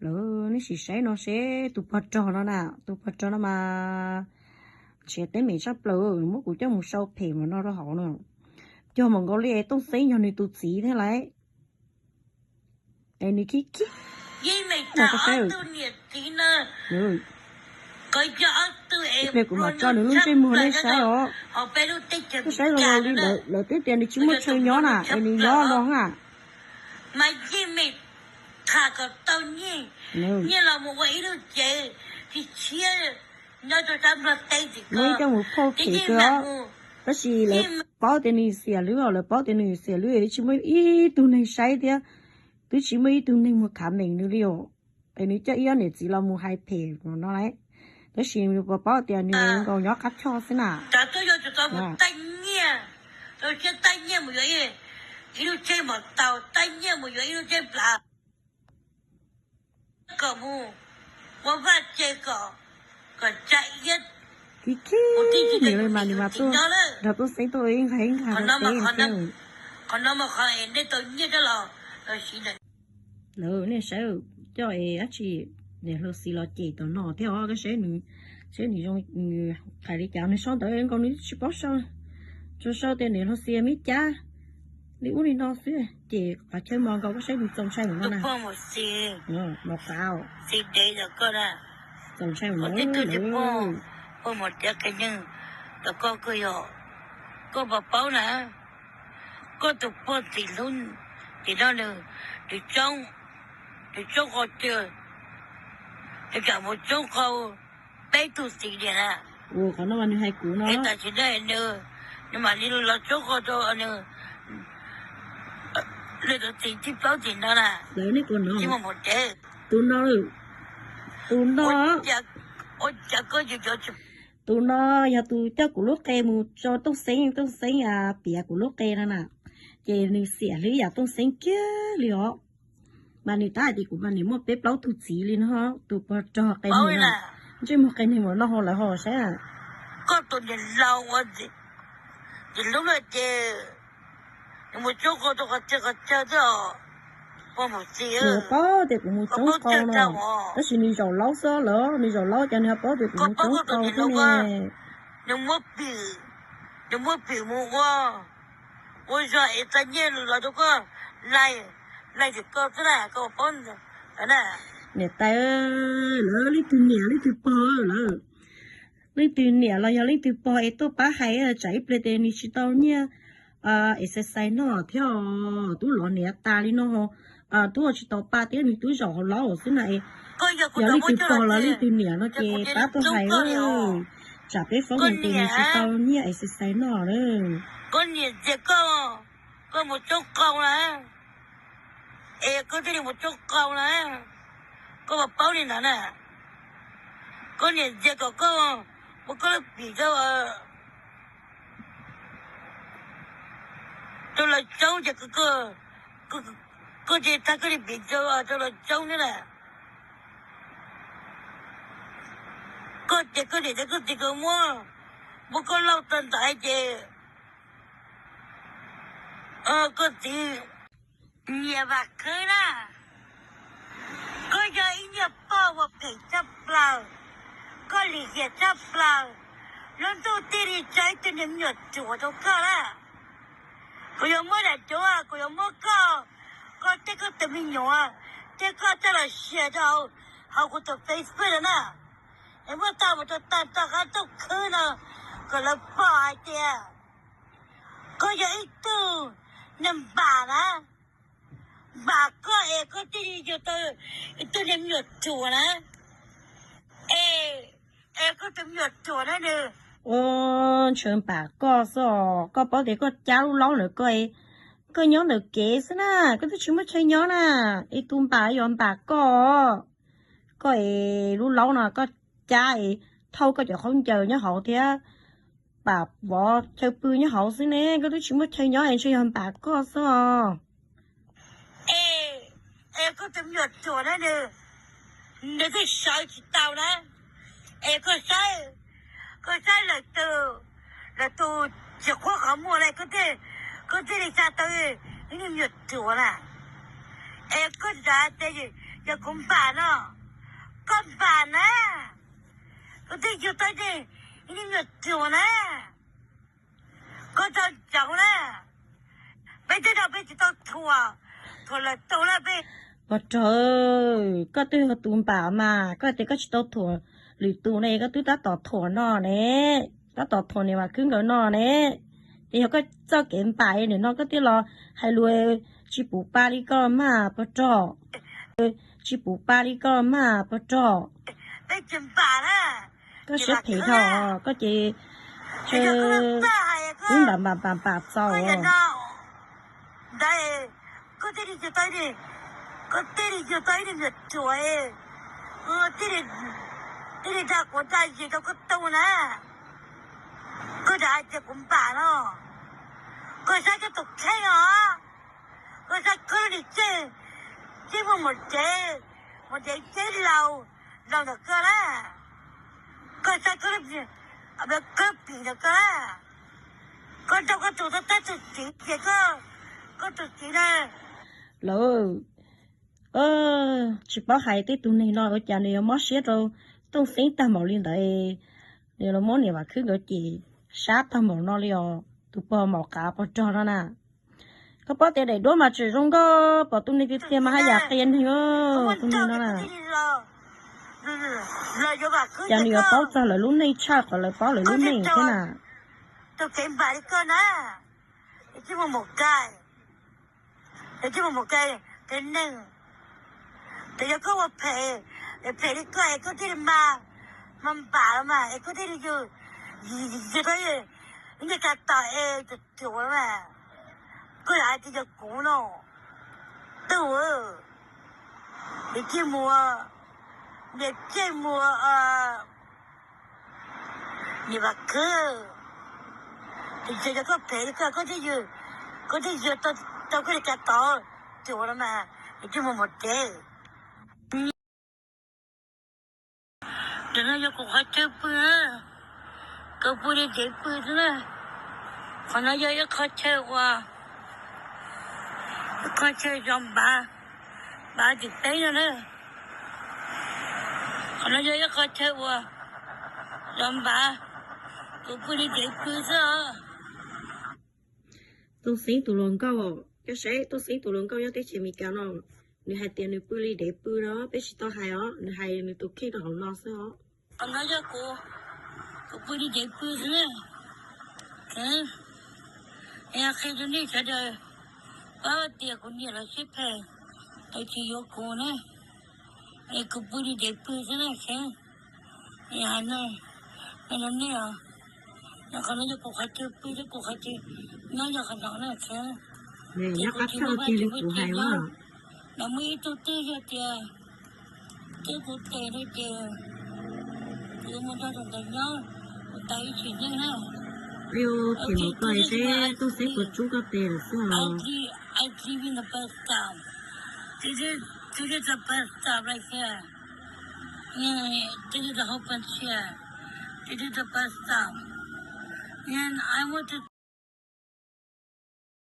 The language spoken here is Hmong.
Lawv, nej sim saib no seb tus pog rog no na, tus pog rog no mas ntshiav teeb meem tshaj plaws, muab kuv coj mus sau phem mus no rau hauv no. Cog mus nkaus li es Tooj Xeeb yog nws tus txiv thiab lauj. Es nws khib khib no koj saib. Ib pliag kuv mam tso nws lub ntsej muag nej saib os. Koj saib zoo li lawv twb tias nws tsis muaj chaw nyob na es nws nyob no na. Muab ib coj mus phauj phem kawg os. Tab sis lawv paub tias nws xiam hlwb os, lawv paub tias nws xiam hlwb, tsis muaj ib tug neeg saib thiab, twb tsis muaj ib tug neeg mus khav meem nws li os. Es nws coj ib ob niam txiv los mus hais phem no lawm, tab sis nws puas paub tias nws nkaus nyob qab choj xwb na. Khib khib nws li mas nws mas tuaj nrog Tooj Xeeb tuaj ib nqag ib nqag rau peb thiab. Lawv, nej saib, coj es dab tsi, niam hluas Xis los cem tom no thiab os, koj saib nws, saib nws zoo, nws hais li cas nws sau ntawv nkaus nws tsis paub sau, tsuas sau tias niam hluas Xis me cab li ub li no xwb, ces qhov chaw mos nkaus koj saib nws txaus ntshai mus no na. Txaus ntshai mus no. Koj puas paub na, koj tus pog txiv hlub tim no nws, nws tsoob, nws tsoob qau, nws tsam mus tsoob qau peb tug txiv niam na. Qhov no mas nws hais kuv no. Tam sim no nws, nws mam li los tsoob qau rau nws, nws tus txiv thib plaub tim no na. Tus no, tus no, tus no yog tus coj kuv lub qe mus rau Tooj Xeeb, Tooj Xeeb piav kuv lub qe no na. Ces nws xiam hlwb yam Tooj Xeeb kiag li os. Mas nws tab hais tias kuv mas nws muaj peb plaub tug txiv li no, tus pog rog qe neeg, ntsej muag qe neeg mus noj hauv lawv hauv saib. Koj tus niam laus ua ntxim hlub lawm ces nws mus tsoob qau rau qhov chaw qhov chaw xwb os. Nws paub tias kuv mus tsoob qau no, tab sis nws zaum laub xwb lawm, nws zaum laub ces nws ho paub tias kuv mus tsoob qau thiab ne. Nws muab pim, nws muab pim mus ua, ua zog es txais nyiaj los rau koj, laig, laig tim koj xwb na, koj paub na. Niam tais, lawv leej twg niam leej twg pog lawm. Leej twg niam los yog leej twg pog es tuaj pab hais, tsam ib pliag ces nws tsis tau nyiaj exercise noj thiab, tub los niam tas li no, tub ua tsis tau pa thiab nws twb zaum hauv laub xwb na. Yog leej twg pog los leej twg niam no ces pab tuaj hais, tsam peb foob mus ces nws tsis tau nyiaj exercise noj lawm. Koj niam ntxias koj, koj mus tsoob qau na, es koj thiaj li mus tsoob qau na, koj puas paub li ntawd na. Koj niam ntxias kom koj muab koj lub pim rau, rau lawv tsoob ces koj ces tag koj li pim rau, rau lawv tsoob thiab na. Koj ces koj niam thiab koj txiv koj muab, muab koj lauj tau ntawd ces koj txiv nyias vam khwb na. Koj yog ib niag pog uas phem tshaj plaws, koj lim hiam tshaj plaws, lub ntuj tij li tso ib tug niag me nyuam ruam rau koj na. Kuv yuav muab daim duab, kuv yuav muab koj, koj tej koj tus me nyuam, tej koj coj los share rau hauv kuv tus Facebook no na. Es muab tag mus rau tag nrho qab rooj khwb no kom lawv pom hais tias koj yog ib tug neeg npam na, npam koj es koj thiaj li yug tau ib tug niag me nyuam ruam na. Es, es koj tus me nyuam ruam na nws, ua, ntshaw npam koj xwb os. Koj paub tias koj cab lub laub ntawm koj, koj nyob ntawm kev xwb na, koj twb tsis muaj chaw nyob na. Es tus npam yog npam koj, koj es lub laub no koj cab es thauj koj cov khaub ncaws nyob hauv thiab pam vov chaw pw nyob hauv xwb ne, koj twb tsis muaj chaw nyob es ntshe yog npam koj xwb os. Es, es koj tus me nyuam ruam na nws, nws twb sawv tsis tau na. Es koj saib, koj saib lawm tus, lawm tus tsis qhuab qhov muag na, koj thiaj li xa tau ib niag me nyuam ruam na. Es koj tsis hais tias Yog kuv npam no, koj npam na, koj twb yug tau ib tug me nyuam ruam na, koj tau ntsoov na, peb tej no peb tsis tau thuam, thuam lwm tus na peb. Pog rog, koj twb yog tus npam mas koj tias koj tsis tau thuam lwm tus ne, koj twb tab tom thuam no ne, tab tom thuam niam Vam Khwb nkawd no ne. Ces yog koj txoj kev npam nim no koj thiaj los hais lus tsis pum pa li koj mas pog rog, tsis pum pa li koj mas pog rog. Koj siab phem dhau, koj ces wb npam npam npam npam txaus. Ntawd, koj thiaj li yug tau, koj thiaj li yug tau ib tug me nyuam ruam, thiaj li dag kuv dag zis rau koj tu na. Koj rov hais tias kuv npam no, koj saib koj tus kheej os, koj saib koj lub lim ceeb, tsis muaj mus dev, mus dev ceb laus, laus ntawm koj na. Koj saib koj lub, koj lub pim ntawm koj na. Koj nrog koj tus tab tus txiv ces koj, koj tus txiv na. Lawv tsis paub hais tej tus neeg no ua cas nws yuav mob siab rau Tooj Xeeb tag npaum li ntawd. Nws los muab niam Vam Khwb nkawd ces sab tag npaum no li os, tus pog maum qav pog rog no na. Koj paub tias daim duab mas tseem zoo nkauj, pom tus neeg tiag tiag mas haj yam qia neeg, tus neeg no na. Cas nws yuav paub txog lawv lub neej tshaj qhov lawv paub lawv lub neej thiab na. Tus kev npam li koj na, tsis muaj mus kais, tsis muaj mus kais, tus neeg, tus yog koj ua phem, phem li koj es koj thiaj li mas, mas npam los mas es koj thiaj li yug, yug tau ib nce ka tom es tus ruam los mas, koj yog hais tias yog kuv no, tub, niam Tsij Muas, niam Tsij Muas, niam Vam Khwb, tiam sis yog koj phem li koj, koj thiaj yug, koj thiaj yug tau koj li ka tom ruam los mas, niam Tsij Muas mus dev. Ntawm no yog kuv qhov chaw pw, kuv pw li dev pw xwb na. Qhov no yog ib qho chaw uas, ib qho chaw zov npav, npav tim teb no na. Qhov no yog ib qho chaw uas zov npav, kuv pw li dev pw xwb os. Tooj Xeeb tus hluas nkauj, koj saib Tooj Xeeb tus hluas nkauj nyob teb chaws Amelikas no, nws hais tias nws pw li dev pw no, peb tsis tau hais os, nws hais nws tus kheej rau hauv no xwb os. Qhov no yog kuv, kuv pw li dev pw xwb na. Qhia rau nej sawv daws paub tias kuv niam lawv siab phem, lawv tsis yuav kuv na, es kuv pw li dev pw xwb na. Hais no, no nej os, qhov no yog kuv qhov chaw pw thiab kuv qhov chaw nyob yog qhov no na. Ces kuv tsis muaj vaj tsis muaj tsev nyob, lawv muaj ib tug twg yog tias twb kuv tes no ces kuv yuav mus nrog tus ntawd nyob, kuv tas ib sim neej na. Phem mus koj seb Tooj Xeeb puas tsub koj tes lawm xwb os. I live in the bus stop. This is, this is the bus stop right here. Yeah, this is the whole bunch here. This is the bus stop. And I want to